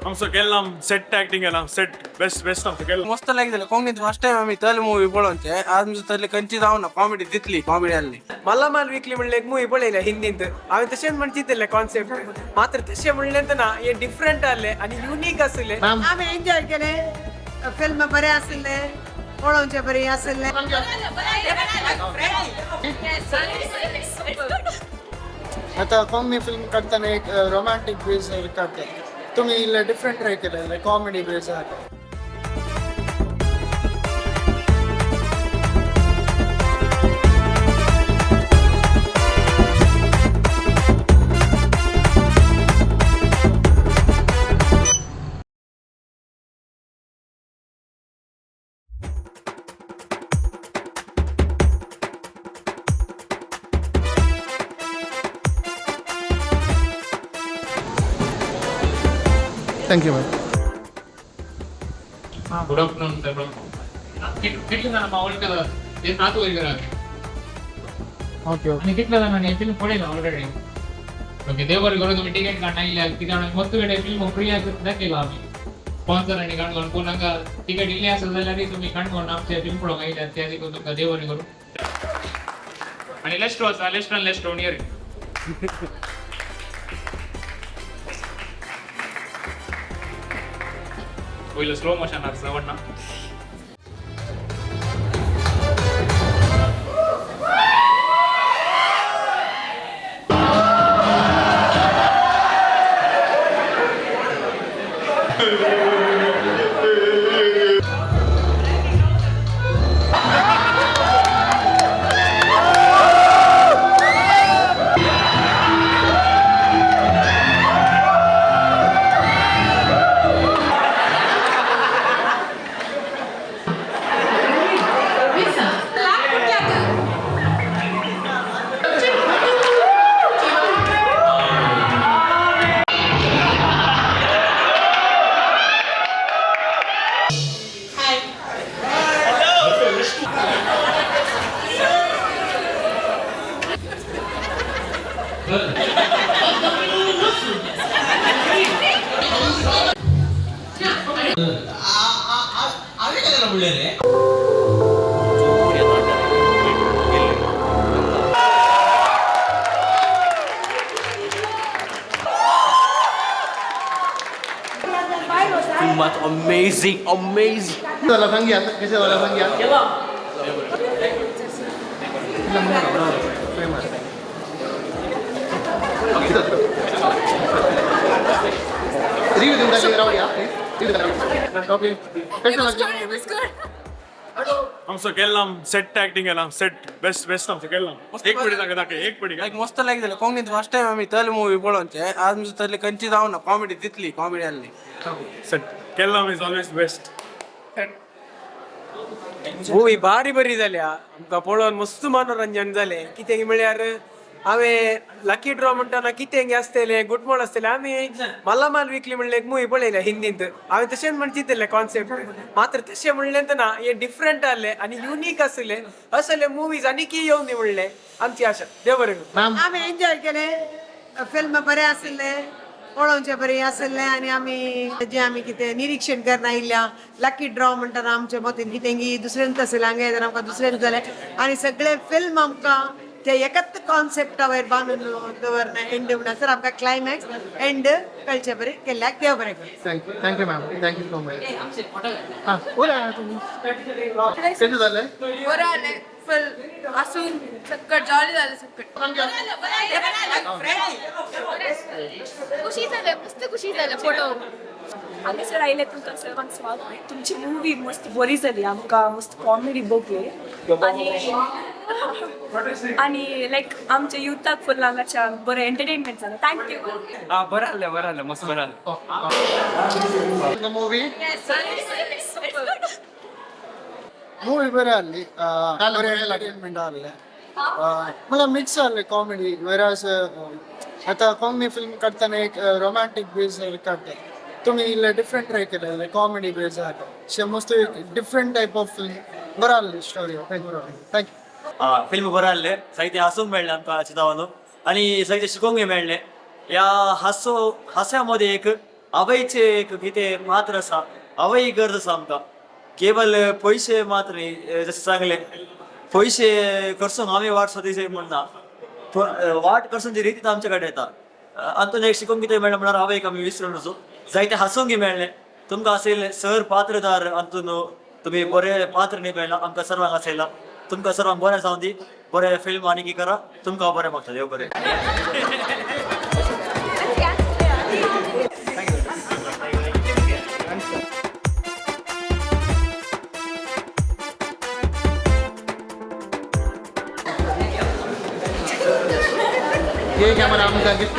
आमचो केल्लाम set acting केलाम सेट बेस्ट बेस्ट आमचो केल्लाम. मस्त लायक जालें. कोंकणीत फर्स्ट टायम आमी तल मुवी पळोवचे आज तसले खंयची जावना कॉमेडी तितली कॉमेडी आसली. मल्लमाल वीकली म्हणले एक मूवी पळयल्या हिंदींत. हांवें तशेंच म्हण चिंतिल्लें कॉन्सेप्ट, मात्र तशें म्हणलें ना, हे डिफरंट आहले आनी युनीक आसले. आमी एन्जॉय केले. फिल्म बरें आसले, पळोवचे बरें आसले. आता कोंकणी फिल्म काढताना एक रोमॅन्टिक बेस काढतात, तुम्ही इल्ले डिफरंट ट्राय केलं, कॉमेडी बेस आहा. Thank you ma'am. Good afternoon sir. कितले जाणां वळखतात ते नात वयर. ओके. आनी कितले जाणांनी फिल्म पळयला ऑलरेडी? ओके, देव बरें करूं. तुमी टिकेट काडून आयल्या कित्याक मस्त कडेन फिल्म फ्री आसा दाखयला आमी स्पॉन्सर आनी काणकोण, पूण हांगा टिकेट इल्ली आसा जाल्यारय तुमी काणकोण आमचे फिल्म पळोवंक आयल्या त्या देखून तुमकां देव बरें करूं. आनी लेस्ट्रो आसा, लेस्ट्रान लेस्ट्रो नियर. पयलो स्लो मोशन आसा वडना. Amazing, amazing. वाला भंग्या, कसे वाला भंग्या? रिव्ह्यू दिवंक लागले, रावया. ओके. कशें लागलें? आमचो केल्लाम सेट ऍक्टिंग केलाम सेट बेस्ट बेस्ट आमचो केल्लाम. एक पडी दाखय दाखय एक पडी. लायक मस्त लायक जालें. कोंकणीत फर्स्ट टायम आमी तल मुवी पळोवचे आज तसले खंयची जावना कॉमेडी तितली कॉमेडी आसली. सेट केल्लाम is always best. Movie भारी बरी जाल्या, आमकां पळोवन मस्त मनोरंजन जालें. कितें म्हळ्यार हांवें लकी ड्रॉ म्हणटना कितें आसतलें, गुटमोळ आसतलें. आमी मल्लमाल वीकली म्हणलें एक मुवी पळयल्या हिंदींत. हांवें तशेंच म्हण चिंतिल्लें कॉन्सेप्ट, मात्र तशें म्हणलें ना, हे डिफरंट आहले आनी युनीक आसले. असले मुवीज आनीकय येवनी म्हणलें आमची आशा. देव बरें करूं. आमी एन्जॉय केले. फिल्म बरें आसले, पळोवचे बरें आसले. आनी आमी जे आमी कितें निरीक्षण करना आयिल्ल्या लकी ड्रॉ म्हणटाना आमच्या मतीन कितें दुसऱ्यांत आसलें, हांगा येतना आमकां दुसऱ्यांत जालें. आनी सगळें फिल्म आमकां ते एकच कॉन्सेप्टा वयर बांदून दवरना. एंड म्हणसर आमकां क्लायमॅक्स एंड कळचे बरें केल्ल्याक देव बरें करूं. Thank you, thank you ma'am, thank you so much. हां, बोला तुम्ही, कशें जालें? बरं आलें फुल आसून सक्कट जॉली जालें सक्कट. खुशी जालें, मस्त खुशी जालें फोटो. हांगासर आयले तुमकां सर्वांक स्वागत. तुमची मुवी मस्त बरी जाली, आमकां मस्त कॉमेडी बघली आनी आनी लायक आमच्या युथाक फुल हांगाच्या बरें एंटरटेनमेंट जालें. Thank you. हा, बरं आलं, बरं आलं, मस्त बरं आलं. मूवी मूवी बरें आहली, बरें एंटरटेनमेंट आहलें, मला मिक्स आहलें कॉमेडी. वेराज आता कोंकणी फिल्म काढताना एक रोमॅन्टिक बेस काढतात, तुम्ही इल्ले डिफरंट ट्राय केलं, कॉमेडी बेस आहा. अशें मस्त एक डिफरंट टायप ऑफ फिल्म, बरं आहलें स्टोरी. Thank you. Film बरं आसलें, साहित्य हासूंक मेळ्ळें आमकां चिंतावन आनी साहित्य शिकोवंकय मेळ्ळें. ह्या हासो हास्या मदें एक आवयचें एक कितें पात्र आसा, आवय गरज आसा आमकां. केवल पयशे मात्र न्ही, जशें सांगलें पयशे कडसून आमी वाट सोदीचे म्हण ना, वाट कडसून जी रीत आमचे कडेन येता. अंतून एक शिकूंक कितें मेळ्ळें म्हळ्यार आवयक आमी विसरून वचूं जायते हासूंक मेळ्ळें. तुमकां आशिल्लें सर पात्रदार, अंतून तुमी बरें पात्र निभयलां, आमकां सर्वांक आसयलां. तुमकां सर्वांक बरें जावं दी, बरें फिल्म आनी करा, तुमकां बरें मागता. देव बरें. ये कॅमेरा आमकां गिफ्ट.